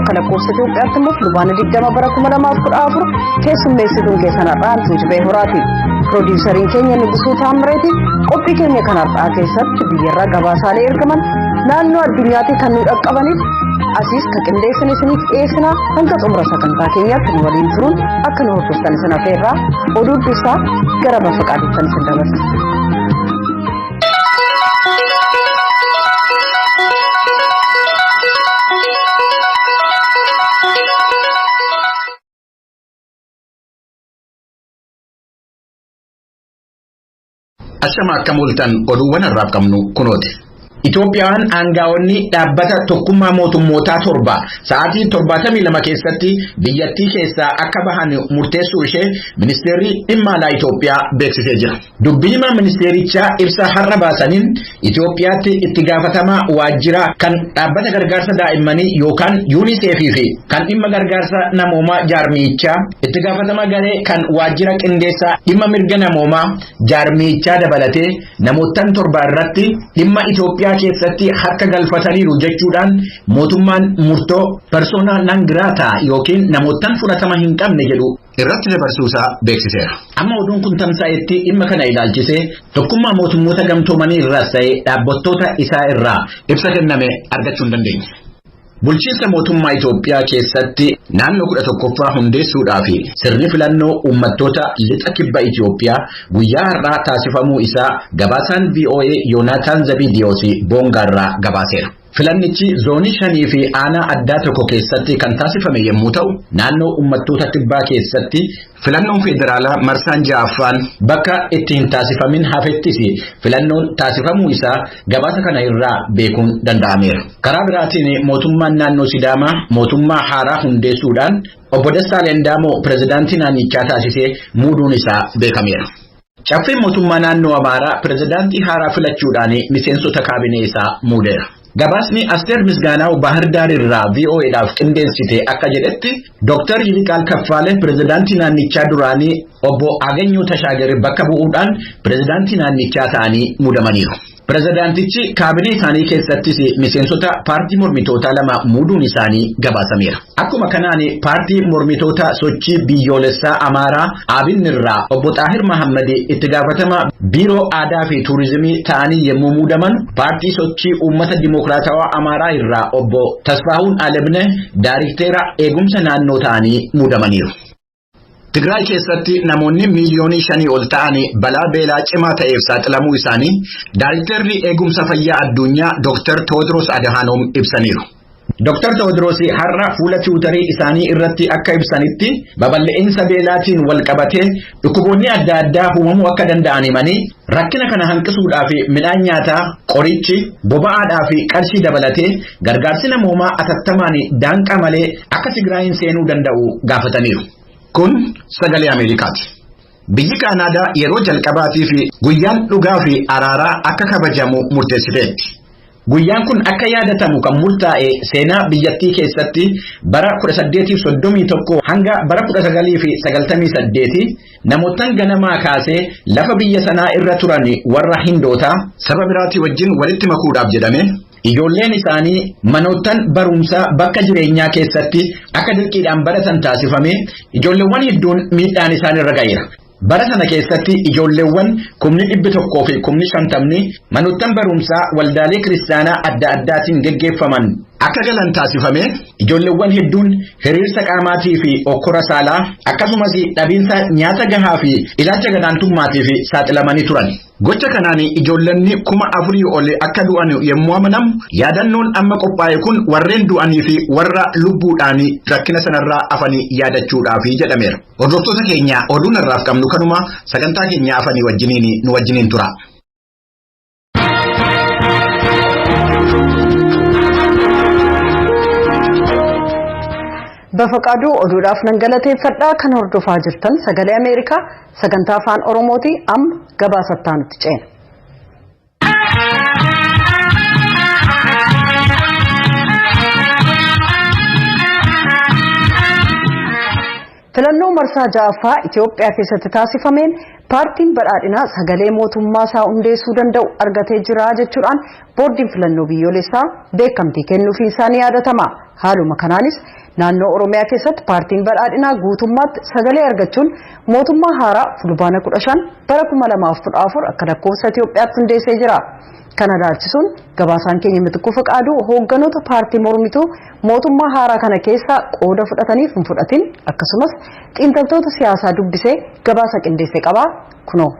Akka lakkoofsa Itoophiyaatti immoo Fulbaana 20 bara 2014 keessummeessituun keessan har'aa Antuu Horaati. Piroodiisariin keenya Nugusuu Taammireeti. Qophii keenya kan har'aa keessatti biyyarraa gabaasaalee ergaman naannoo addunyaatti kan nu dhaqqabaniif asiis kan qindeessine isiniif dhiyeessinaa. Hanga xumura sagantaa keenyaatti nu waliin turuun akka nu hordoftan isin affeerraa. Oduu dursaa gara Bafaqaadittan isin dabarsa. Ashama akkam ooltan, oduuwwan har'aaf qabnu kunooti. Itoophiyaan aangaa'onni dhaabbata tokkummaa mootummootaa 7 sa'aatii 72 keessatti biyyattii keessaa akka bahan murteessuu ishee ministeerri dhimma alaa Itoophiyaa beeksisee jira. Dubbii himaa ministeerichaa ibsa har'a baasaniin Itoophiyaatti itti gaafatamaa waajjira kan dhaabbata gargaarsa daa'immanii yookaan UNICEF fi kan dhimma gargaarsa namoomaa jaarmiyichaa, itti gaafatamaa garee kan waajjira qindeessaa dhimma mirga namoomaa jaarmiyichaa dabalatee namoottan 7 irratti dhimma Itoophiyaa keessatti harka galfataniiru jechuudhaan mootummaan murtoo persona non grata yookiin namoottan fudhatama hin qabne jedhu irratti dabarsuusaa beeksiseera. Amma oduun kun tamsa'etti dhimma kana ilaalchisee tokkummaa mootummoota gamtoomanii irraas ta'ee dhaabbattoota isaa irraa ibsa kenname argachuu hin dandeenye. Bulchiinsa mootummaa Itoophiyaa keessatti naannoo 11ffaa hundeessuudhaa fi sirni filannoo uummattoota lixa kibba Itoophiyaa guyyaa har'aa taasifamuu isaa gabaasaan VOA Yoonaataan Zabidiyoos Boongaarraa gabaaseera. Filannichi zoonii 5 fi aanaa addaa tokko keessatti kan taasifame yommuu ta'u, naannoo uummattoota kibbaa keessatti filannoon federaalaa marsaan 6ffaan bakka itti hin taasifamin hafettis filannoon taasifamuu isaa gabaasa kana irraa beekuun danda'ameera. Karaa biraatiin mootummaan naannoo Sidaamaa mootummaa haaraa hundeessuudhaan obbo Dastaa Lendaamoo pirezidaantii naannichaa taasisee muuduun isaa beekameera. Caffeen mootummaa naannoo Amaaraa pirezidaantii haaraa filachuudhaan miseensota kaabinee isaa muudeera. Gabaasni Asteer Misgaanaaw Baahir Daar irraa VOAdhaaf qindeessite akka jedhetti, Dr. Yiliqaal Kaffaale pirezidaantii naannichaa duraanii obbo Aganyoo Tashaagar bakka bu'uudhaan pirezidaantii naannichaa ta'anii muudamaniiru. Pirezidaantichi kaabinee isaanii keessattis miseensota paartii mormitootaa 2 muuduun isaanii gabaasameera. Akkuma kanaan paartii mormitoota sochii biyyoolessaa Amaaraa Abin irraa obbo Xaahir Mahammad itti gaafatama biiroo aadaa fi tuurizimii ta'anii yommuu muudaman, paartii sochii uummata dimokiraatawaa Amaaraa irraa obbo Tasfaahuun Alemne daariktera eegumsa naannoo ta'anii muudamaniiru. Tigraay keessatti namoonni miiliyoonii 5 ol ta'an balaa beelaa cimaa ta'eef saaxilamuu isaanii daarikterri eegumsa fayyaa addunyaa Dr. Tewoodiroos Adhaanoom ibsaniiru. Dr. Tewoodiroos har'a fuula tiwutarii isaanii irratti akka ibsanitti, babal'insa beelaatiin wal qabatee dhukkuboonni adda addaa uumamuu akka danda'an himanii, rakkina kana hanqisuudhaaf midhaan nyaataa, qorichi, boba'aadhaa fi qarshii dabalatee gargaarsi namoomaa atattamaan daanqaa malee akka Tigraayin seenuu danda'u gaafataniiru. Kun Sagalee Ameerikaati. Biyyi Kaanaadaa yeroo jalqabaatii fi guyyaan dhugaa fi araaraa akka kabajamu murteessiteetti. Guyyaan kun akka yaadatamu kan murtaa'e seenaa biyyattii keessatti bara 1831 hanga bara 1998 namoottan ganamaa kaasee lafa biyya sanaa irra turan warra Hindootaa saba biraatii wajjin walitti makuudhaaf jedhame ijoolleen isaanii manoottan barumsaa bakka jireenyaa keessatti akka dirqiidhaan baratan taasifame ijoolleewwan hedduun miidhaan isaan irra ga'eera. Bara sana keessatti ijoolleewwan 150,000 manoottan barumsaa waldaalee kiristaanaa adda addaatiin geggeeffaman akka galan taasifame ijoolleewwan hedduun hiriirsa qaamaatii fi okkora saalaa akkasumas dhabiinsa nyaata gahaa fi ilaalcha gadaantummaatiif saaxilamanii turan. Gocha kanaan ijoollonni 4,000 ol akka du'an yommuu amanamu, yaadannoon amma qophaa'e kun warreen du'anii fi warra lubbuudhaan rakkina sanarraa hafanii yaadachuudhaaf jedhameera. Hordoftoota keenya, oduun har'aaf qabnu kanuma. Sagantaa keenya hafanii wajjiniin nu wajjiniin tura. Bafaqaaduu oduudhaaf nan galateeffadhaa. Kan hordofaa jirtan Sagalee Ameerikaa sagantaa Afaan Oromooti. Amma gabaasattaa nutti ceena. Filannoo marsaa 6ffaa Itoophiyaa keessatti taasifameen Paartiin badhaadhinaa sagalee mootummaa isaa hundeessuu danda'u argatee jira jechuudhaan boordiin filannoo biyyoolessaa beekamtii kennuufiin isaa ni yaadatama. Haaluma kanaanis naannoo Oromiyaa keessatti paartiin badhaadhinaa guutummaatti sagalee argachuun mootummaa haaraa Fulbaana 15 bara 2014 akka lakkoofsa Itoophiyaatti hundeessee jira. Kana ilaalchisuun gabaasaan keenya Mitikkuu Faqaaduu hoogganoota paartii mormituu mootummaa haaraa kana keessaa qooda fudhataniif hin fudhatin akkasumas xiinxaltoota siyaasaa dubbisee gabaasa qindeesse qaba. Kunoo.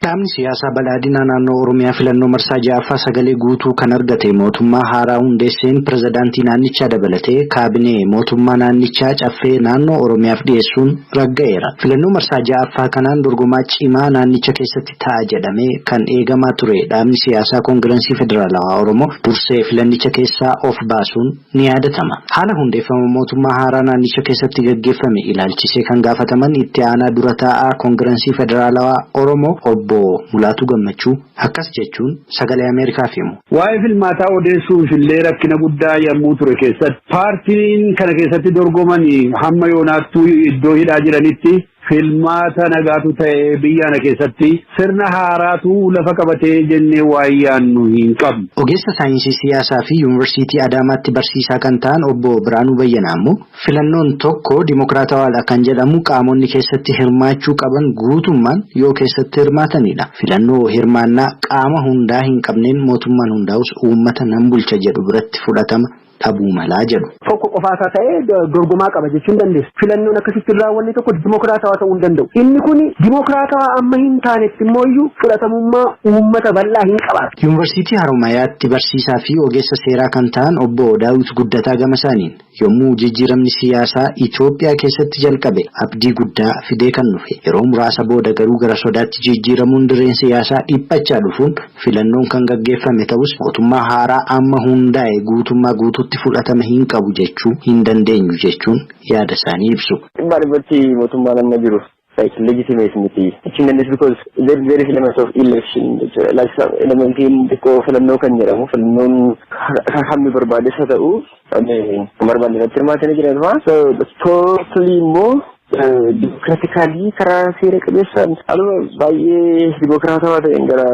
Dhaabni siyaasaa badhaadhinaa naannoo Oromiyaa filannoo marsaa ja'affaa sagalee guutuu kan argate mootummaa haaraa hundeesseen pirezidaantii naannichaa dabalatee kaabinee mootummaa naannichaa caffee naannoo Oromiyaaf dhiyeessuun ragga'eera. Filannoo marsaa ja'affaa kanaan dorgomaa cimaa naannicha keessatti ta'a jedhamee kan eegamaa ture dhaabni siyaasaa Koongirensii Federaalawaa Oromoo dursee filannicha keessaa of baasuun ni yaadatama. Haala hundeeffama mootummaa haaraa naannicha keessatti gaggeeffame ilaalchisee kan gaafataman itti aanaa dura taa'aa Koongirensii Federaalawaa Oromoo Obbo Mulaatu Gammachuu akkas jechuun sagalee Ameerikaaf himu. Waa'ee filmaataa odeessuuf illee rakkina guddaa yommuu ture keessatti paartiin kana keessatti dorgomanii hamma yoonaattuu iddoo hidhaa jiranitti filmaata nagaatu ta'ee biyya kana keessatti sirna haaraatu lafa qabatee jennee waa'ee yaannu hin qabnu. Ogeessa saayinsii siyaasaa fi yuunivarsiitii Adaamaatti barsiisaa kan ta'an Obbo Biraanuu Bayyanaa immoo filannoon tokko dimokiraatawaadha kan jedhamu qaamonni keessatti hirmaachuu qaban guutummaan yoo keessatti hirmaatanidha. Filannoo hirmaannaa qaama hundaa hin qabneen mootummaan hundaa'us uummata nan bulcha jedhu biratti fudhatama dhabuu malaa jedhu. Tokko qofaasaa ta'ee dorgomaa qaba jechuun dandeessu. Filannoon akkasitti raawwanne tokko dimokiraatawaa ta'uu hin danda'u. Inni kun dimokiraatawaa amma hin taanetti immoo iyyuu fudhatamummaa uummata bal'aa hin qabaatu. Yuunivarsiitii Haromayaatti barsiisaa fi ogeessa seeraa kan ta'an Obbo Daawit Guddataa gama isaaniin yommuu jijjiiramni siyaasaa Itoophiyaa keessatti jalqabe abdii guddaa fidee kan dhufe yeroo muraasa booda garuu gara sodaatti jijjiiramuun dirreen siyaasaa dhiphachaa dhufuun filannoon kan gaggeeffame ta'us mootummaa haaraa amma hundaa'e guutummaa guutuutti fudhatama hin qabu jechuu hin dandeenyu jechuun yaada isaanii ibsu. Dhibba mootummaan amma jiru like legitimate miti. It's because there is element of election jechuudha. Like elementiin xiqqoo filannoo kan jedhamu filannoon hammi barbaades haa ta'u barbaadne irratti hirmaatanii jiran fa'aa. So totally immoo democratically karaa seera qabeessaan haaluma baay'ee dimokiraatawaa ta'een gara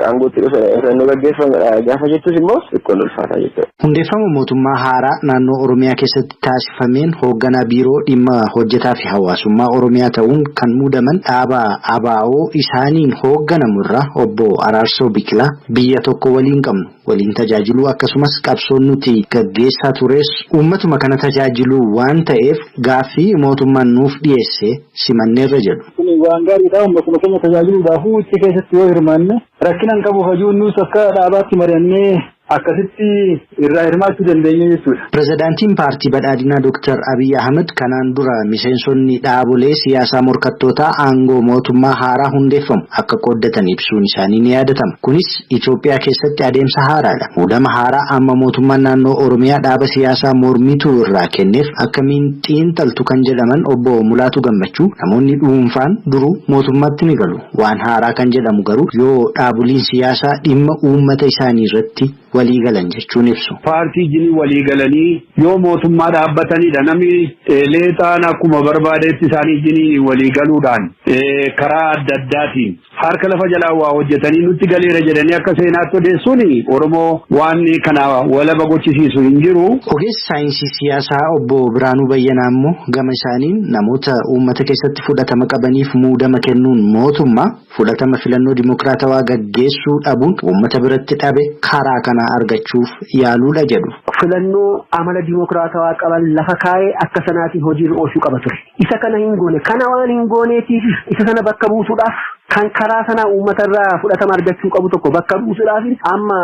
aangootti dhufe filannoo gaggeeffamedha gaafa jettus immoo xiqqoon ulfaataa jechuudha. Hundeeffama mootummaa haaraa naannoo Oromiyaa keessatti taasifameen hoogganaa biiroo dhimma hojjetaa fi hawaasummaa Oromiyaa ta'uun kan muudaman dhaaba ABO isaaniin hoogganamu irraa Obbo Araarsoo Biqilaa biyya tokko waliin qabnu waliin tajaajiluu akkasumas qabsoon nuti gaggeessaa tures uummatuma kana tajaajiluu waan ta'eef gaaffii mootummaan nuuf dhiyeesse simanneerra jedhu. Kun waan gaariidha. Uummatuma keenya tajaajiluudhaaf itti keessatti yoo hirmaanne rakkina hin qabu hojiin nuus akka dhaabaatti mari'annee akkasitti irraa hirmaachuu dandeenya jechuudha. Pirezidaantiin paartii badhaadhinaa Dr. Abiy Ahmed kanaan dura miseensonni dhaabolee siyaasaa morkattootaa aangoo mootummaa haaraa hundeeffamu akka qooddatan ibsuun isaanii ni yaadatama. Kunis Itoophiyaa keessatti adeemsa haaraadha. Muudama haaraa amma mootummaan naannoo Oromiyaa dhaaba siyaasaa mormituu irraa kenneef akkamiin xiinxaltu kan jedhaman Obbo Mulaatu Gammachuu namoonni dhuunfaan duruu mootummaatti ni galu. Waan haaraa kan jedhamu garuu yoo dhaaboliin siyaasaa dhimma uummata isaanii irratti walii galan jechuun ibsu. Paartii jinii walii galanii yoo mootummaa dhaabbatanidha. Namni leexaan akkuma barbaadetti isaanii jinii walii galuudhaan karaa adda addaatiin harka lafa jalaa waa hojjetanii nutti galeera jedhanii akka seenaatti odeessuun Oromoo waan kana walaba gochisiisu hin jiru. Ogeessi saayinsii siyaasaa Obbo Biraanuu Bayyanaa immoo gama isaaniin namoota uummata keessatti fudhatama qabaniif muudama kennuun mootummaa fudhatama filannoo dimokiraatawaa gaggeessuu dhabuun uummata biratti dhabe karaa kana argachuuf yaaluudha jedhu. Filannoo amala dimokiraatawaa qaban lafa kaa'ee akka sanaatiin hojiirra oolchuu qaba ture. Isa kana hin goone. Kana waan hin gooneetiif isa sana bakka buusuudhaaf kan karaa sanaa uummatarraa fudhatama argachuu qabu tokko bakka buusuudhaaf amma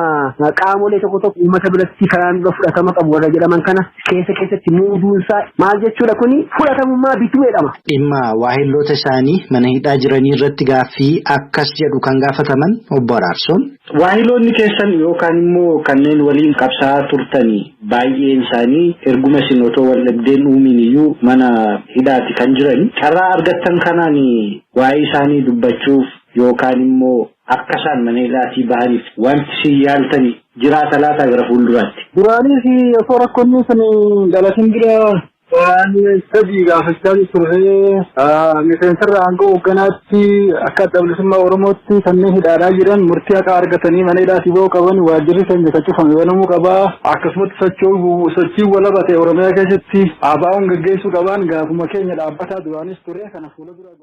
qaamolee tokko tokko uummata biratti karaan dura fudhatama qabu warra jedhaman kana keessa keessatti muuduunsaa maal jechuudha kuni fudhatamummaa bituu jedhama. Dhimma waahilloota isaanii mana hidhaa jiranii irratti gaaffii akkas jedhu kan gaafataman Obbo Araarsoon. Waahiloonni keessan yookaan immoo kanneen waliin qabsaa'aa turtanii baay'een isaanii erguma isin otoo wal dhabdeen uumin iyyuu mana hidhaati kan jiran carraa argattan kanaan waa'ee isaanii dubbachuuf yookaan immoo akka isaan mana hidhaatii bahaniif wanti si yaaltanii jiraata laata gara fuulduraatti. Duraanis osoo rakkoonni sun galatin bira Waan sadii gaafachaa turre miseensarra hanga hoogganaatti akka adda bilisummaa Oromootti kanneen hidhaadhaa jiran murtii haqaa argatanii mana hidhaatii ba'uu qaban, waajjirri keenya kan cufame banamuu qabaa, akkasumatti sochii walaba ta'e Oromiyaa keessatti ABO'n gaggeessuu qaban gaafuma keenya dhaabbataa duraanis ture kana fuula dura.